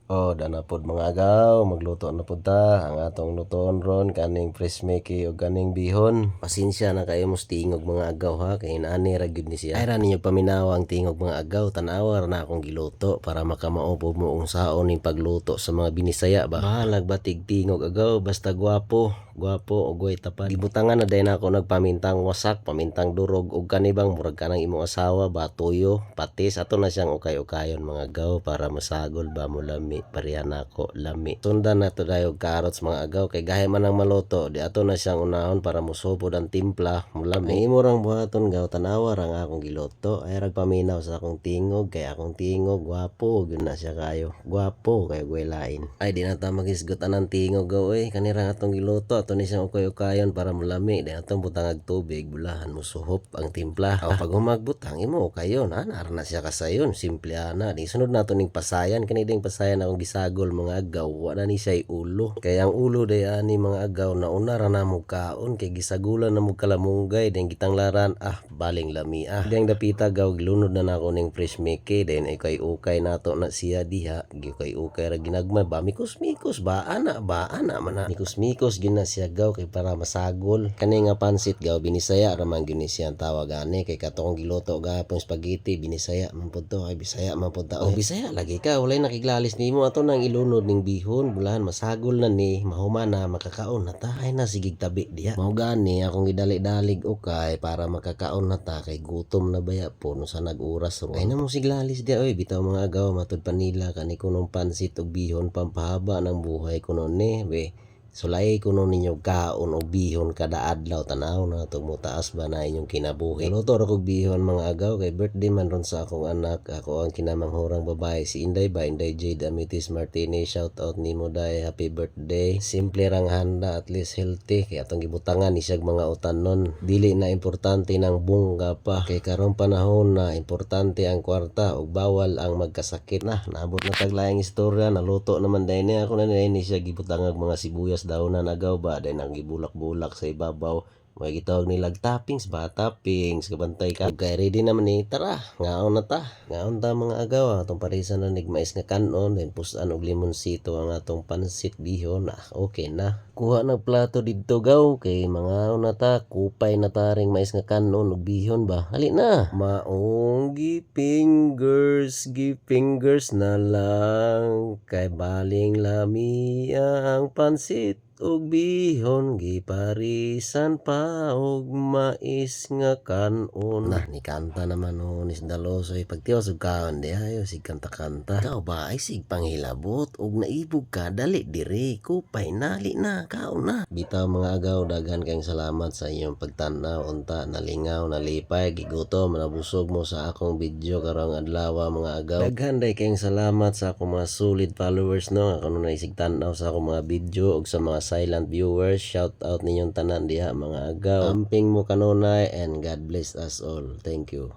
Oh, dana pod, mga agaw, magluto na pod ta. Ang atong lutoon ron kaning fresh miki ug kaning bihon. Pasensya na kayo mos tingog, mga agaw, ha, kay inaani ra gyud ni siya. Ay ra ninyo paminawa ang tingog, mga agaw, tan-awa ra na akong giluto para makamao po mo unsaon ning pagluto sa mga Binisaya ba. Bahalag batig tingog, agaw, basta gwapo, gwapo ug way tapad. Gibutangan na dayon ako nagpamintang wasak, pamintang durog ug kanibang murag kanang imong asawa ba, tuyo, patis. Ato na siyang ukay-ukayon, mga agaw, para masagol ba, mulami pareha nako lami. Sundan na to dayon carrots, mga agaw, kay gahi man ang maluto di ato na siyang unahon para musupod ang timpla, mulami. Imo rang buhaton, gaw, tanawa ra ang akong giluto. Ay rag paminaw sa akong tingog kay akong tingog gwapo gyud na siya kayo. Gwapo kay way lain. Ay di na ta magisgot anang tingog, gaw, oy. Kanirang atong giluto, ato ni siyang ukay-ukayon para mulami. Di atong butangag tubig, bulahan mo suhop ang timpla. Aw pag humagbutang imo kayo na nara na siya kasayon, simple ana. Di sunod nato ning pasayan, kani ding pasayan akong gisagol, mga agaw, wa na ni siya ulo. Kay ang ulo day ani, mga agaw, nauna ra na mo kaon kay gisagulan na mo kalamunggay den gitanglaran, ah, baling lami ah. Diyang dapita, gaw, gilunod na nako ning fresh miki, then ukay ukay nato na siya diha, gikay ukay ra ginagmay ba, mikos mikos ba ana ba, ana man na mikos mikos gyud na siya, gaw, kay para masagol. Kani nga pansit, gaw, Binisaya ra man gyud ni siya ang tawag ani, kay katong giluto gahapon spaghetti, Binisaya man pud to, ay Bisaya man pud ta. Oh, Bisaya lagi ka, walay nakiglalis nimo. Ato nang ilunod ning bihon, bulahan masagol na ni, mahuman na, makakaon na ta. Ay na sigig tabi diha. Mao gani akong gidali-dalig ukay para makakaon na ta kay gutom na baya po no sa nag-oras ron. Ay na mo siglalis diha oy. Bitaw, mga agaw, matud pa nila kani kunong pansit ug bihon pampahaba ng buhay kuno ni be. Sulay kuno ninyo kaon og bihon kada adlaw, tanaw na to mo taas ba na inyong kinabuhi. Luto ra kog bihon, mga agaw, kay birthday man ron sa akong anak. Ako ang kinamanghurang babae, si Inday ba, Inday Jade Amitis Martinez. Shout out nimo, day, happy birthday. Simple rang handa, at least healthy, kay atong gibutangan ni siyag mga utanon. Dili na importante ng bongga pa kay karong panahon na importante ang kwarta ug bawal ang magkasakit na. Naabot na taglayang istorya, naluto naman dahil niya ako na ni siya gibutangag mga sibuyas dahonan, agaw ba, dahil nang gibulak-bulak sa ibabaw. May gitawag nilag toppings ba, toppings, kabantay ka. Kay ready naman ni, tara, ngaon na ta. Ngaon ta, mga agaw, atong parisan na mais nga kanon, then pusan og limonsito ang atong pansit bihon. Ah, okay na. Kuha ng plato didto, gaw, kay mangaon na ta, kupay na ta ring mais nga kanon ug bihon ba. Hali na. Maong gi-fingers, gi-fingers na lang kay baling lami ang pansit ug bihon, giparisan pa og mais nga kanon. Nah, ni kanta naman oh ni Dalosoy pagtiwas og kaon di ayo sig kanta-kanta. Ikaw ba ay sig panghilabot og naibog ka, dali dire, kupay nali na, kaon na. Bitaw, mga agaw, daghan kayong salamat sa inyong pagtan-aw. Unta nalingaw, nalipay, gigutom, nabusog mo sa akong video karong adlaw, mga agaw. Daghan day kayong salamat sa akong mga solid followers, no, nga kuno naisig tan-aw sa akong mga video ug sa mga silent viewers. Shout out ninyong tanan diha, mga agaw. Amping mo kanunay and God bless us all. Thank you.